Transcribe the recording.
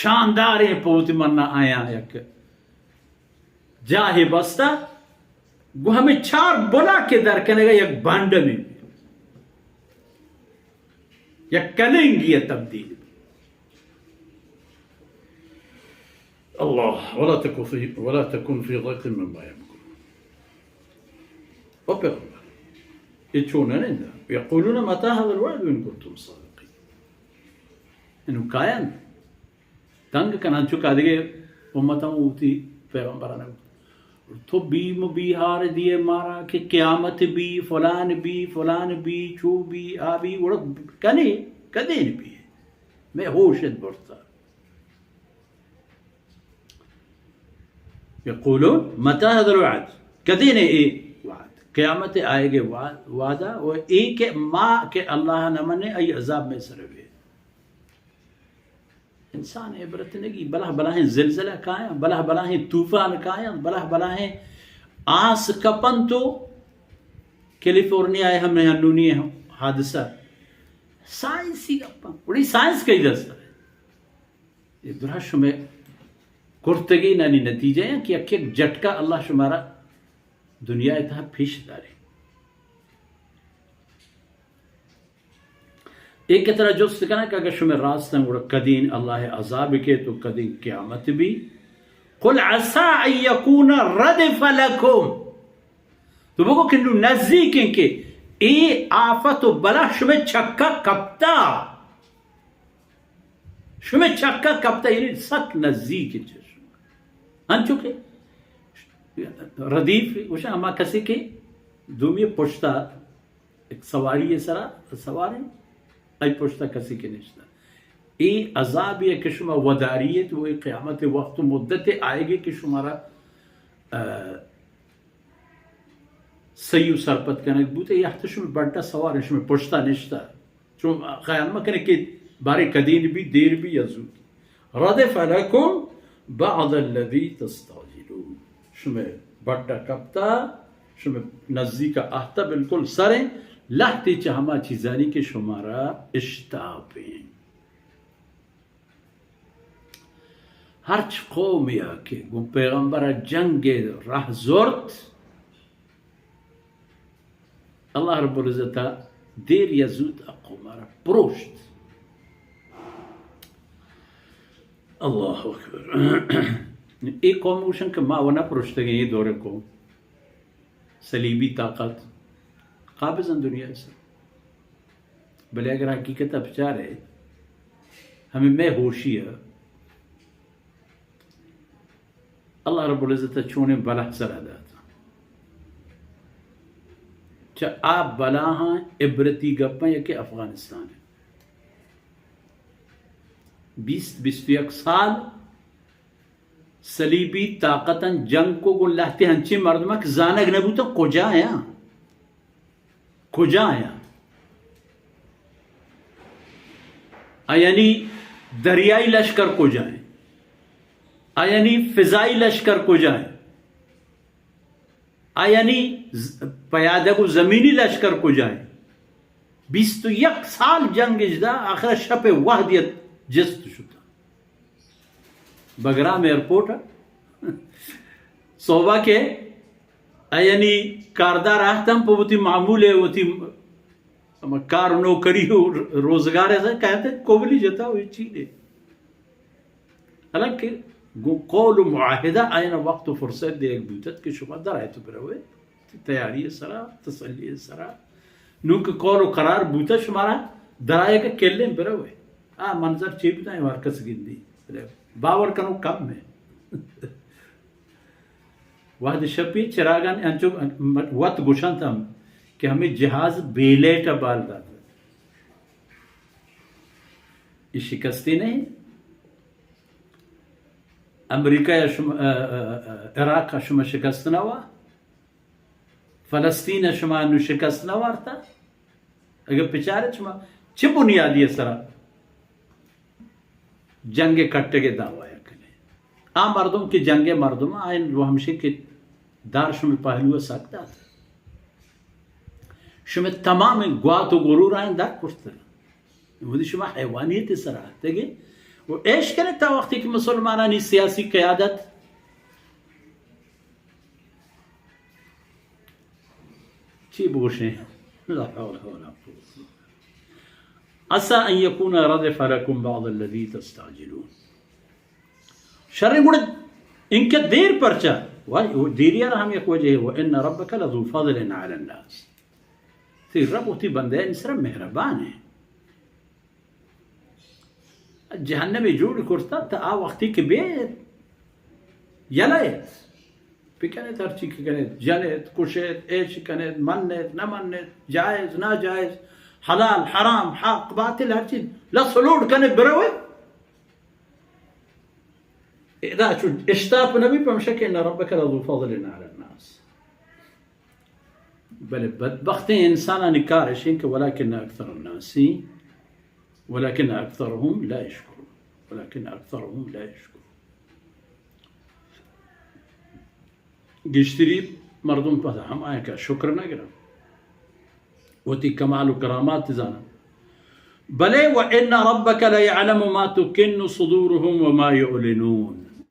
شانداریں پہ وتی منا آیاں یک جاہے بستہ، گوں ہمے چار بلاک ء در کنگ ء یک بانڈمے بی، یک کلنگی ء تبدیل بی۔ اللہ، ولا تکن فی، ولا تکن فی ضیق مما یمکرون۔ او پیغمبر، اے چون نہ نندا؟ یقولون متی هذا الوعد ان کنتم صادقین۔ انو کاینت تنگ کناں، چو کہ دگہ امتاں وتی پیغمبران گوشت، تو بیم و بیہار دیئے مارا کہ قیامت بی، فلان بی، فلان بی، چو بی، آ بی، گڑا کنے، کدین بی؟ مئے ہوش ات برتا۔ یقولون متی هذا الوعد، کدین اے وعد؟ قیامت آئیگے وعد، وعدہ، و اے کہ ما کہ اللہ نہ منے، ای عذاب مئے سر بی۔ انسان عبرت نگی، بلاہ بلاہیں زلزلہ کایاں، بلاہ بلاہیں طوفان کایاں، بلاہ بلاہیں آس کپنت و کیلیفورنیا ء ہمے ہنونی حادثہ۔ سائنسی گپاں، گڑی سائنس کئی دست ء؟ اے درا شمئے کرتگینانی نتیجہ ہیں کہ یک یک جھٹکا اللہ شمارا دنیا ء تہا پیش دارے۔ اے کہ ترا جست کناں کہ اگر شمئے راستاں گڑا کدین اللہ ء عذاب کیت و کدین قیامت بی؟ قل عسی ان یکون ردف لکم۔ تو بگو کہ نو نزیک ہیں کہ اے آفت و بلا شمئے چکا کپتا۔ شمئے چکا کپتا، یعنی سک نزیک ہیں چہ شما۔ انچو کہ ردیف گوشاں ہما کسی کہ دومی پشتا یک سواری ء سرا سوار انت، آئی پشتا کسی کہ نشتہ۔ اے عذابے کہ شما وداری ایت، و اے قیامت وقت و مدت آئیگے کہ شمارا، اه، سہی و سرپد کنگ بوت، اے ہفت شمئے بڈا سوار انت، شمئے پشتا نشتہ۔ چون خیال مکنے کہ بارے کدین بی، دیر بی یا زود۔ ردف لکم بعض الذی تستعجلون۔ شمئے بڈا کپتا، شمئے نزیکا آہتا، بالکل سر انت، لہتے چہ ہما چیزانی کہ شمارا اشتاپ انت۔ ہرچ قومے ء کہ گوں پیغمبر ء جنگ ء راہ زرت، اللہ رب العزت ء دیر یا زوت ء قوم ء را پروشت۔ اللہ اکبر۔ اے قوم گوشن کہ ما و نہ پروشتگیں، اے دور قوم صلیبی طاقت قابض انت دنیا ء سر۔ بلے اگر حقیقت ء بچارے، ہمے مئے ہوشی ء اللہ رب العزت ء چونیں بلاہ سرا دات۔ چہ آ بلاہاں عبرتی گپاں یکے افغانستان ء۔ بیست، بیست و یک سال صلیبی طاقتاں جنگ کو گوں لہتے ہنچیں مردماں کہ زانگ نہ بوتاں کجا یاں، کجا یاں؟ آیانی دریائی لشکر کجا ہیں؟ آیانی فضائی لشکر کجا ہیں؟ آیانی ز-، پیادگ و زمینی لشکر کجا ہیں؟ بیست و یک سال جنگ اجدا، آخر شپ وحدیت جست شتا۔ بگرام ایئرپورٹ ء سہبا کہ آیانی کاردار آہتاں پہ وتی معمول ء وتی ہما کار و نوکری و روزگار ء کہتے کوبلی جتا و ہچی نے۔ حالانکہ گوں قول و معاہدہ آیانا وقت و فرصت دیگ بوتت کہ شما درائے تو بروے۔ تیاری ء سرا، تسلی ء سرا۔ نوں کہ قول و قرار بوتہ شمارا درائیگ ء کلیں بروے۔ آ منظر چے بوتہ ایں ہر کس گندی۔ بلے باور کنوک کم ایں۔ وہدے شپی چراگان انچو وت گوشنت ہم کہ ہمے جہاز بے لیٹ ء بال دات۔ اے شکستے نہ ایں۔ امریکہ ء شما، ا، ا، ا، عراق ء شما شکست نہ وا۔ فلسطین ء شما انو شکست نہ وارتا؟ اگہ بچارت شما چہ بنیادی ء سرا جنگ ء کٹگ ء دعوی ء کنے؟ آ مردم کہ جنگ ء مردم آئین و ہمشی کہ دار شمئے پہلو ء سک دات۔ شمئے تمام گوات و غرور آئین در کرتگ۔ وہدی شما حیوانیت ء سرا اتگے، و ایش کرے تا وقتی کہ مسلمانانی سیاسی قیادت چی بوشیں؟ لا حول ولا قوة. عسى أن يكون ردف لكم بعض الذي تستعجلون. شریں گڑا انکہ دیر پرچا؟ و دیری را ہم یک وجہ ہے، وإن ربك لذو فضل على الناس. تئی رب وتی بندہ سر مہربان ہے. جہنمے جوڑ کرتا تا آ وقتی کہ بے یلہ ایت، بکنیت، ہرچی کہ کنیت، جنیت، کشیت، ایش کنیت، منیت، نہ منیت، جائز، ناجائز، حلال، حرام، حق، باطل، ہرچی لس لوڈ کنیت برویت. ادا چو اشتاپ نبی پمشک ان ربک لذو فضل علی الناس. بلے بدبختیں انسانانی کار اش انت کہ ولكن أكثر الناس، ولكن أكثرهم لا يشكرون، ولكن أكثرهم لا يشكرون. گیشتری مردم پدا ہمایاں کہ شکر نہ گرن، وتی کمال و کرامات زانن. بلے وإن ربك ليعلم ما تكن صدورهم وما يعلنون.